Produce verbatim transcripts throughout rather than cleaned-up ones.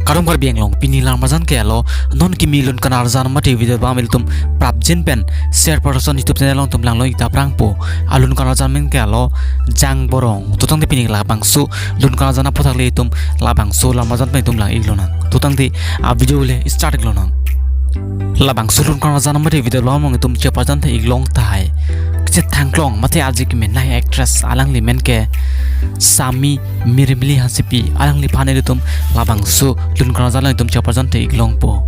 Kardom Karbi Anglong, pini lam arjan ke alo, non kimi lun kanarjan mate video abang ilitum prapjin pen share person YouTube channel along tum langlong ik ta prangpo. Alun kanarjan amen ke alo Jang Borong. To tangte pini labangso lun kanarjan aphuthak le itum labangso lam arjan pen itum lang ik lonang. To tangte a video le start ik lonang. Labangso lun kanarjan mate video along itum cheparjan the ik long tahai. Kachethan klong mate aji kemenei actress, alangli amen ke Sami Mirimili Hansepi, alangliphan ilitum labangso lun kanarjan along itum cheparjan the ik longpo.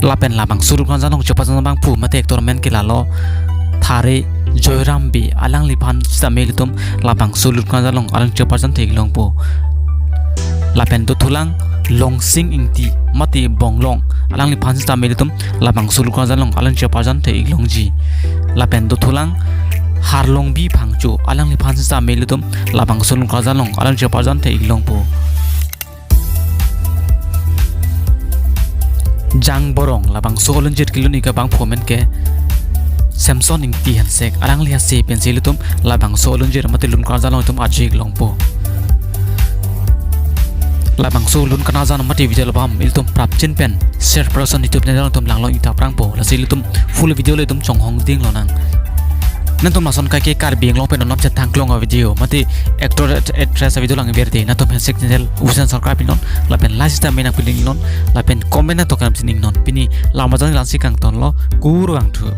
Lapen labangso lun kanarjan along cheparjan abang pu mate actor amen ke lalo Thare Joyram Bey, alangliphan sitame ilitum labangso lun kanarjan along alang cheparjan the ik longpo. Lapen dothulang Longsing Ingti mate Bonglong, alangliphan sitame ilitum labangso lun kanarjan along alang cheparjan the ik longji. Lapen dothulang Harlongbi Phangcho, alangliphan sitame ilitum labangso lun kanarjan along alang cheparjan the ik longpo. Jang Borong labangso alunjir kelun ik abang pu amen ke Samson Ingti Hansek, alangli ase pensi ilitum labangso alunjir mate lun kanarjan along itum ajo ik longpo. Labangso lun kanarjan mate video abang ilitum prapjin pen share person YouTube channel along itum langlong ik ta prangpo. Lasi ilitum full video le itum chonghong ding lonang. Nangtum lason kaike Karbi Anglong pen non chethan klong a video mate actor act-, actress a video lang berde, nangtum Hansek channel usen subscribe ik non, lapen like sita mena piling non, lapen comment nangtum kanam sining non. Pini lam arjan langsi kangtonlo, kurvangthu.